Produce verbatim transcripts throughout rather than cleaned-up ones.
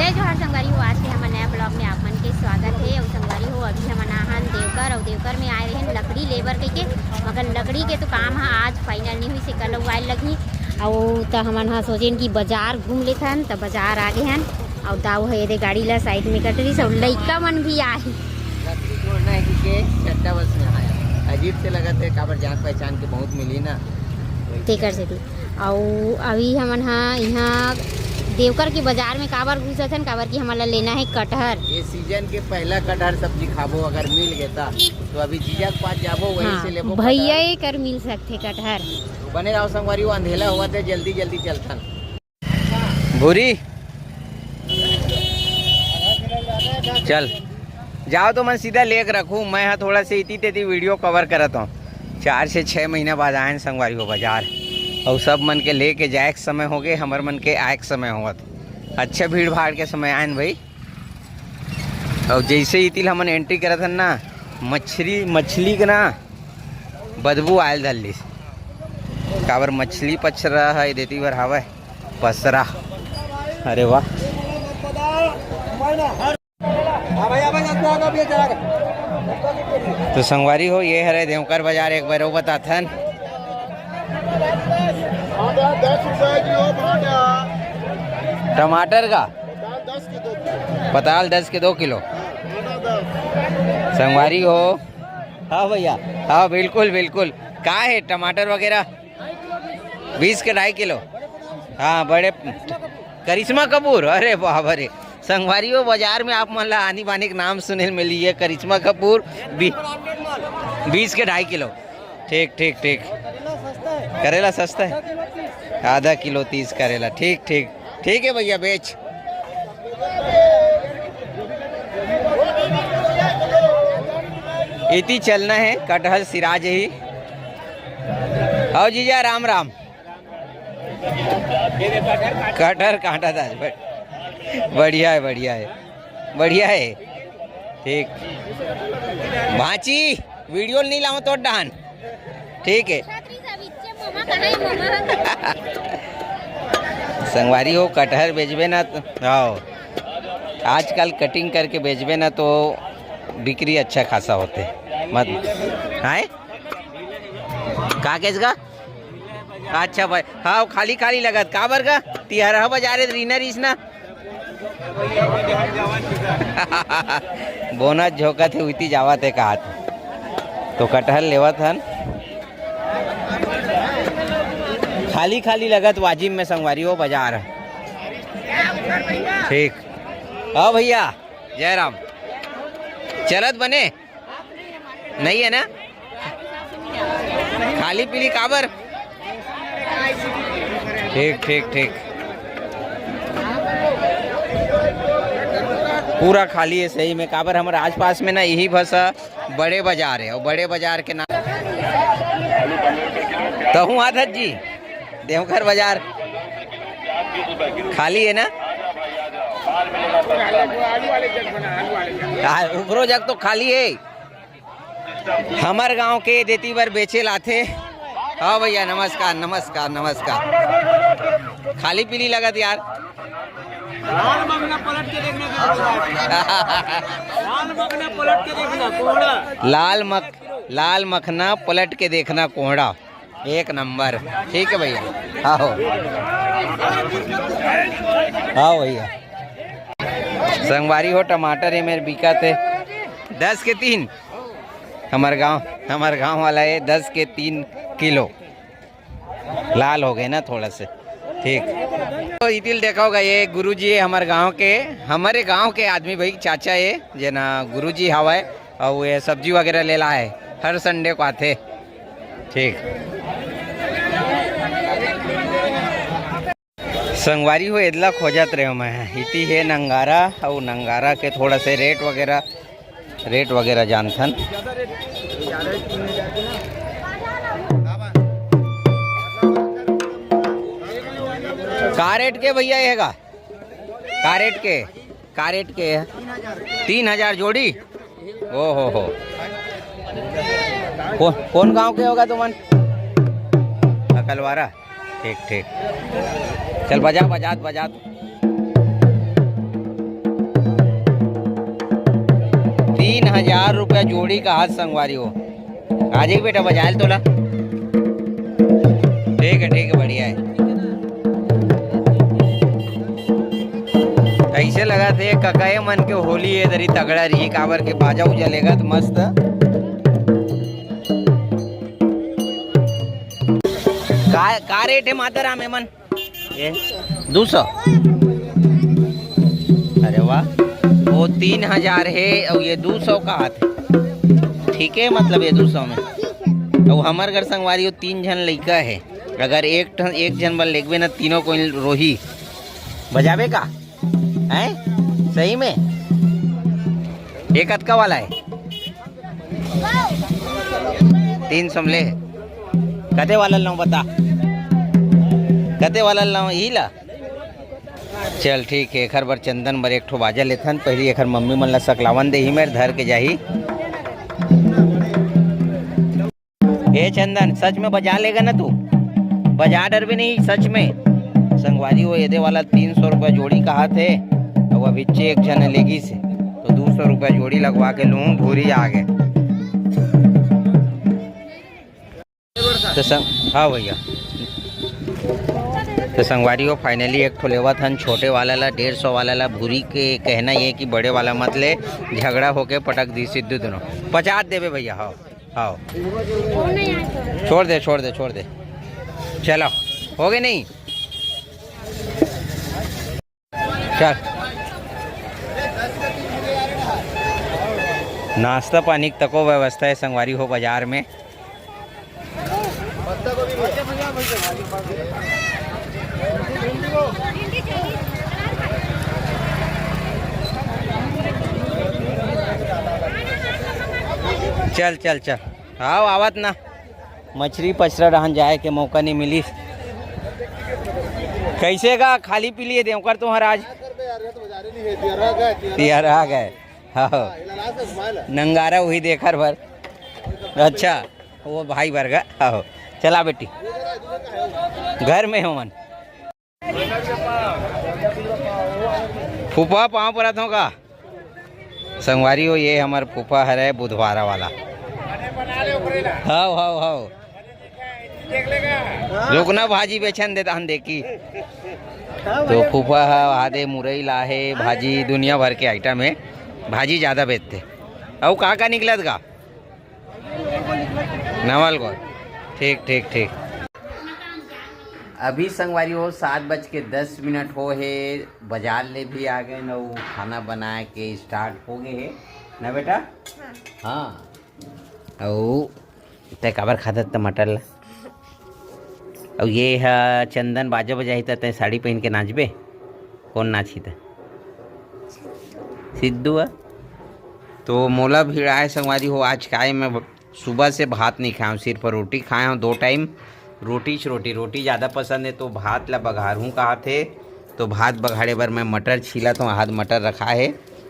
जोहार संगवारी हो, आज के हमर नया ब्लॉग में आप मन के स्वागत हे। अउ संगवारी हो, अभी हमन आहन देवकर, अउ देवकर में आए रहेन लकड़ी लेबर कहिके, मगर लकड़ी के तो काम ह आज फाइनल नहीं हुई से, कल अउ आए लगही। अउ त हमन ह सोचेन कि बाजार घूम लेथन, त बाजार आ गे हन। अउ दाऊ ह एदे गाड़ी ला साइड में कटरिस, अउ लइका मन भी आही। लकड़ी जोड़ना है कि के चड्डा बस में आया। अजीब से लगत है, काबर जान पहचान के बहुत मिली ना। तेकर सेती। अउ अभी हमन ह इहाँ देवकर के बाजार में काबर घुसत हन, काबर कि हमन ला लेना है कटहर। ये सीजन के पहला कटहर सब्जी खाबो, अगर मिल गे ता। तो अभी जीजा के पास जाबो, वहीं हाँ, से लेबो भैया कटहर। एकर मिल सकथे कटहर। बने रहो संगवारी, वो अंधेला होवत हे, जल्दी जल्दी चलथन। भूरी, चल, जाओ तो मन सीधा लेके रखू, मैं हा थोड़ा से इति तेती वीडियो कवर करत हूँ। चार से छः महीना बाद आयन संगवारी हो बाजार, अउ सब मन के लेके जाए के समय हो गए, हमर मन के आए के समय होवत। अच्छा भीड़ भाड़ के समय आयन भाई। अउ जैसे इतिल हमन एंट्री करत हन ना, मछली, मछली के ना बदबू आयल धरलिस। काबर मछली पचरा है, देती बर हवय पसरा। अरे वाह। तो संगवारी हो, ये हरे देवकर बाजार, एक बार वो बताथन। टमाटर का पताल दस के दो किलो। संगवारी हो, हाँ भैया, हाँ बिल्कुल बिल्कुल। का है टमाटर वगैरह? बीस के ढाई किलो। हाँ, बड़े करिश्मा कपूर, अरे बाबा रे। संगवारी हो, बाजार में आप मन ला आनी बानी के नाम सुने ल मिली है, करिश्मा कपूर बी-, बीस के ढाई किलो। ठीक ठीक ठीक। करेला सस्ता है, आधा किलो तीस करेला। ठीक ठीक ठीक है भैया, बेच। इति चलना है, कटहल सिराज ही। आओ जीजा, राम राम। कटहर कांटा था आज, बढ़िया है, बढ़िया है, बढ़िया है। ठीक। भांची, वीडियो नहीं लाऊं तो डान। ठीक है। संगवारी हो, कटहर बेचबे ना तो, आओ, आजकल कटिंग करके बेचबे ना तो बिक्री अच्छा खासा होते। मत, हाय? का केस का? अच्छा भाई, हाँ, खाली खाली लगत। काबर का? तिहरा बाजार रीना रीस ना। बोनस झोंकत हे, उती जावत हे कहत। तो कटहल लेवत हन। खाली खाली लगत वाजिब में संगवारी हो बाजार। ठीक। हाँ भैया, जय राम। चलत बने? नहीं है ना? खाली पीली काबर? ठीक ठीक ठीक। पूरा खाली है सही में, काबर हमारे आसपास में ना यही बस बड़े बाजार है, और बड़े बाजार के नाम तहूँ आदत जी। देवघर बाजार खाली है ना? आ, ऊपरो जग तो खाली है। हमर गांव के देती बर बेचे लाथे। हाँ भैया, नमस्कार, नमस्कार, नमस्कार। खाली पीली लगत यार। लाल मखना पलट के देखना, लाल मखना पलट के देखना, कोहड़ा। लाल मख-, लाल मखना पलट के देखना, कोहड़ा। एक नंबर। ठीक है भैया, आओ। आओ भैया। संगवारी हो, टमाटर ये मेरे बिका थे दस के तीन। हमारे गांव, हमारे गांव वाला है, दस के तीन किलो। लाल हो गए ना थोड़ा से। ठीक। तो इतिल देखा होगा, ये गुरुजी है हमारे गांव के, हमारे गांव के आदमी भाई, चाचा है, जे ना गुरुजी हवाए। अउ ये सब्जी वगैरह ले ला है, हर संडे को आथे। ठीक। संगवारी हो, एदला खोजत रहे मैं। इति हे नंगारा, अउ नंगारा के थोड़ा से रेट वगैरह, रेट वगैरह जानथन। का रेट के भैया ये का? का रेट के? का रेट के है? तीन हजार जोड़ी। ओ हो हो। को-, कौन गांव के होगा तुमन? अकलवारा। ठीक ठीक। चल बजा, बजात बजात। जोड़ी का हाथ संगवारी हो। आ जाई बेटा, बजाए ल तोला। ठीक है, ठीक है, बढ़िया है। ऐसे लगा थे ककाए मन के होली ए दरी तगड़ा रही, काबर के बाजा उजा लेगा तो मस्त। का, का रेट है माता राम एमन? ये दो सौ। अरे वाह, वो तीन हजार है और ये दो सौ का हाथ है। ठीक है, मतलब ये दो सौ में। और हमर घर संगवारी हो तीन झन लइका है, अगर एक ठन, एक झन बर लेगबे ना, तीनों कोई रोही। बजाबे का? हैं? सही में? ये कतका वाला है? तीन सौ में ले। कते वाला लाऊं बता? कते वाला लाऊं? यही ला। चल ठीक है, एखर बर चंदन बर एक ठो बाजा लेथन। पहली एखर मम्मी मन ला सकलावन देही मेर धर के जाही। हे चंदन, सच में बजा लेगा ना तू? बजा डरबे नहीं सच में? संगवारी हो, एदे वाला तीन सौ रुपया जोड़ी कहात हे, अउ अभी चेक झन लेगी से, तो दो सौ रुपया जोड़ी लगवा के लूँ, भूरी आ गए। तो संग, हाँ भैया, तो संगवारी हो, finally एक ठो लेवत हन छोटे वाला ला, डेढ़ सौ वाला ला। भूरी के कहना ये कि बड़े वाला मत ले, झगड़ा होके पटक दी सिद्धू दोनों। पचास देबे भैया, हाँ। हाँ, छोड़ दे, छोड़ दे, छोड़ दे। चलो, हो गए नहीं? चल। नाश्ता पानी तको व्यवस्था है संगवारी हो बाजार में। चल, चल, चल। आओ, आवत ना। मछरी पचरा डहान जाए के मौका नहीं मिलिस। कैसे गा, खाली पी लिए देवकर तुहर आज? तिहरा गए। हाँ। नंगारा वही देखर भर। अच्छा, वो भाई भर गए। हाँ। चला बेटी, घर में हो मन। फूफा, पाँव परत हो का? संगवारी हो, ये हमर फूफा हरे बुधवारा वाला। हाव, हाव, हाव। रुकना, भाजी बेचन देता हम देखी। तो फूफा ह आदे मुरई ला हे, भाजी दुनिया भर के item है, भाजी ज़्यादा बेचते। अउ का का निकलत गा? नवल गोल। ठीक, ठीक, ठीक। अभी संगवारी हो, सात बज के दस मिनट हो हे, बाजार ले भी आ गए न, वो खाना बनाए के start हो गए हे ना बेटा? हाँ। हाँ। अउ तै काबर खात टमाटर ला? अउ ये ह चंदन बाजा बजाही त तै साड़ी पहन के नाचबे? कौन नाचही त? सिद्धू ह। तो मोला भीड़ आए संगवारी हो, आज काय मैं सुबह से भात नहीं खाया हूँ, सिर्फ रोटी खाया हूँ दो time। रोटी च रोटी, रोटी ज़्यादा पसंद है, तो भात ला बघारहूँ कहा थे। तो भात बघाड़े बर मैं मटर छीला तो हाथ मटर रखा है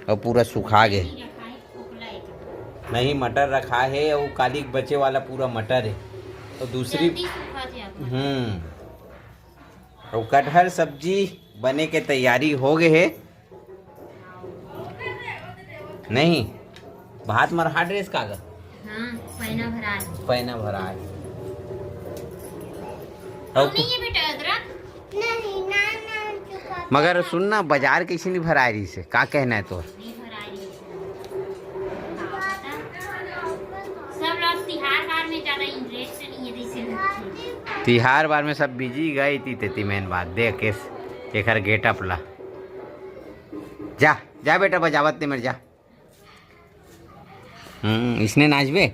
और पूरा सुखा गए। नहीं, मटर रखा है और काली बचे वाला पूरा मटर है। तो दूसरी जल्दी सूखा जाता। हम्म। और कटहर सब्जी बने के तैयारी हो गए है। नहीं, भात मरहा ड्रेस का गा? हाँ, पैना भराए। पैना भराए। और नहीं है बेटा अदरक। नहीं, ना, ना, चुका। मगर सुन ना, बाजार कैसे नहीं भराए रही से? का कहना है तोर? नहीं भराए रही से। का पता। सब लोग तिहार बार में ज्यादा interest नहीं है, जैसे लगते हैं। तिहार बार में सब busy गए थी, तेती main बात देख के एकर getup ला। जा, जा बेटा, बजावत ते मेर जा। हम्म, इसने नाचबे।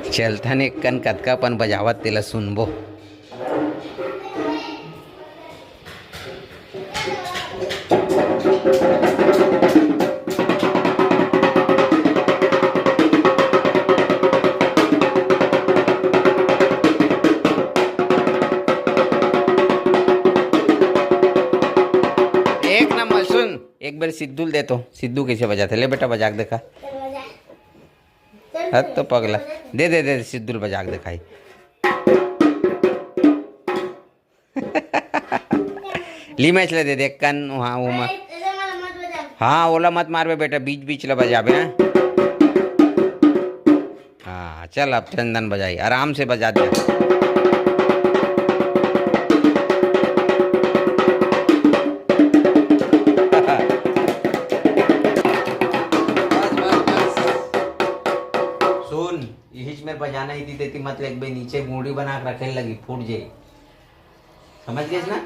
चलथन एक कन कतका अपन बजावत तेला सुनबो। एक नंबर। सुन, एक बार सिद्धू ल दे तो, सिद्धू कैसे बजाते, ले बेटा बजा के दिखा। हद तो पगला। दे दे दे, सिद्धू ल बजा के दिखाई। ली मैच ले दे देख कन वहाँ वो मत। हाँ, ओला मत मारबे बेटा, बीच बीच ला बजाबे। हाँ, चल अब चंदन बजाई, आराम से बजा दे। सुन, यही में बजाना ही दी देती, मत लेकबे, नीचे गुंडी बना के रखे लगी, फूट जाई। समझ गए ना?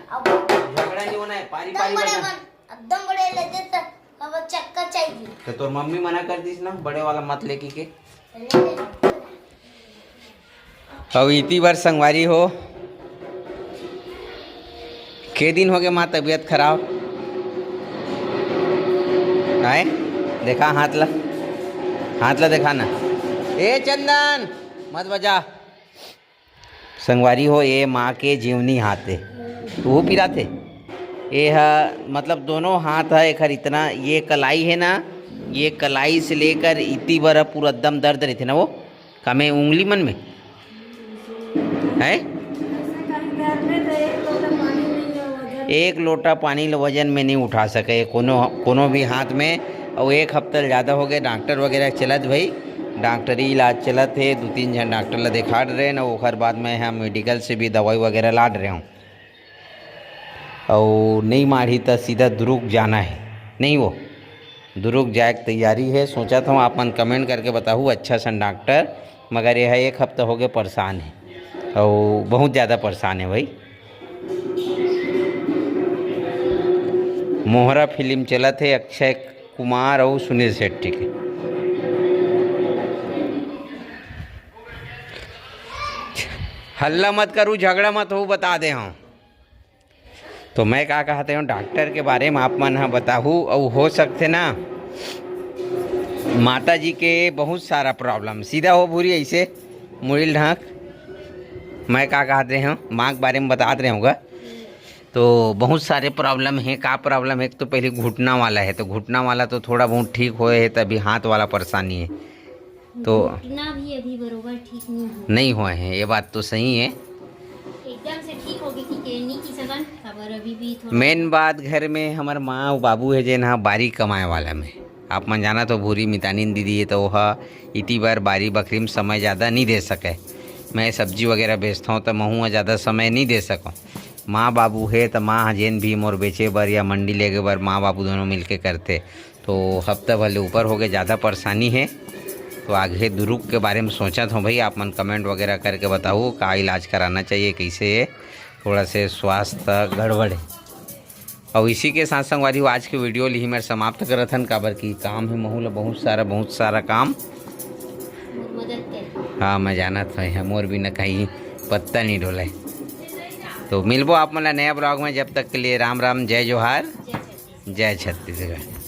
झगड़ा नहीं होना है, पारी पारी बजा। एकदम बड़े लेते तो अब चक्का चाहिए। तो तोर मम्मी मना कर दीस ना, बड़े वाला मत लेके के। अब इति बार संगवारी हो, के दिन हो गए माँ तबीयत खराब? आए देखा हाथ ला, हाथ ला देखा ना। ए चंदन, मत बजा। संगवारी हो, ये माँ के जीवनी हाथ है, वो पिराथे। ये ह, मतलब दोनों हाथ है एखर, इतना ये कलाई है ना, ये कलाई से लेकर इति बर पूरा एकदम दर्द रहते ना वो, कामे उंगली मन में है। एक लोटा पानी ल वजन में नहीं उठा सके कोनो, कोनो भी हाथ में। और एक हफ्ता ले ज़्यादा हो गए, डॉक्टर वगैरह चलत भाई, डॉक्टरी इलाज चलत है, दो तीन जन डॉक्टर ला देखा रहे ना, ओखर बाद मैं यहाँ मेडिकल से भी दवाई वगैरह लाड रहे हूँ। और नहीं माढ़ी तो सीधा दुरुग जाना है, नहीं वो दुरुग जाए के तैयारी है। सोचा था आप मन कमेंट करके बताहू अच्छा सन डॉक्टर, मगर यह एक हफ्ता हो गए परेशान है और बहुत ज़्यादा परेशान है भाई। मोहरा फिल्म चलत है अक्षय कुमार और सुनील शेट्टी के। हल्ला मत करू, झगड़ा मत हो, बता दे हम। तो मैं का कहते हूँ डॉक्टर के बारे में आप मन ह बताहू, अउ हो सकते ना माता जी के बहुत सारा प्रॉब्लम। सीधा हो भूरी ऐसे मुड़िल ढांक। मैं का कहत रहे हूँ, माँ के बारे में बतात रहे होगा। तो बहुत सारे प्रॉब्लम है। का प्रॉब्लम है? एक तो पहले घुटना वाला है, तो घुटना वाला तो थोड़ा बहुत ठीक होए है, तभी हाथ वाला परेशानी है। तो घुटना भी अभी बरोबर ठीक नहीं हो। नहीं हुए हैं, ये बात तो सही है। एकदम से ठीक होगे कि के नहीं की सकन, काबर अभी भी थोड़ा मेन बात घर में हमर माँ अउ बाबू है जेन ह बारी कमाए वाला में। आप मन जानत हो भूरी मितानिन दीदी है तो ओह इति बर बारी बखरी में समय ज़्यादा नहीं दे सके। मैं सब्जी वगैरह बेचता हूँ तो महूँ ज़्यादा समय नहीं दे सकूँ। माँ बाबू है तो माँ ह जेन भी मोर बेचे बर या मंडी लेगे बर माँ बाबू दोनों मिलके करते। तो हफ्ता भर ले ऊपर हो गए, ज़्यादा परेशानी है। तो आगे दुरुग के बारे में सोचत हो भाई, आप मन कमेंट वगैरह करके बताओ का इलाज कराना चाहिए, कैसे है, थोड़ा से स्वास्थ्य गड़बड़ है। और इसी के साथ संगवारी हो, आज के वीडियो ली मैं समाप्त करत हन, काबर की काम है महू ला बहुत सारा, बहुत सारा काम। मदद कर। हाँ, मैं जानत हूँ, मोर बिना कहीं पत्ता नहीं डोले। तो मिलबो आप मन ला नया ब्लॉग में, जब तक के लिए राम राम, जय जोहार, जय छत्तीसगढ़।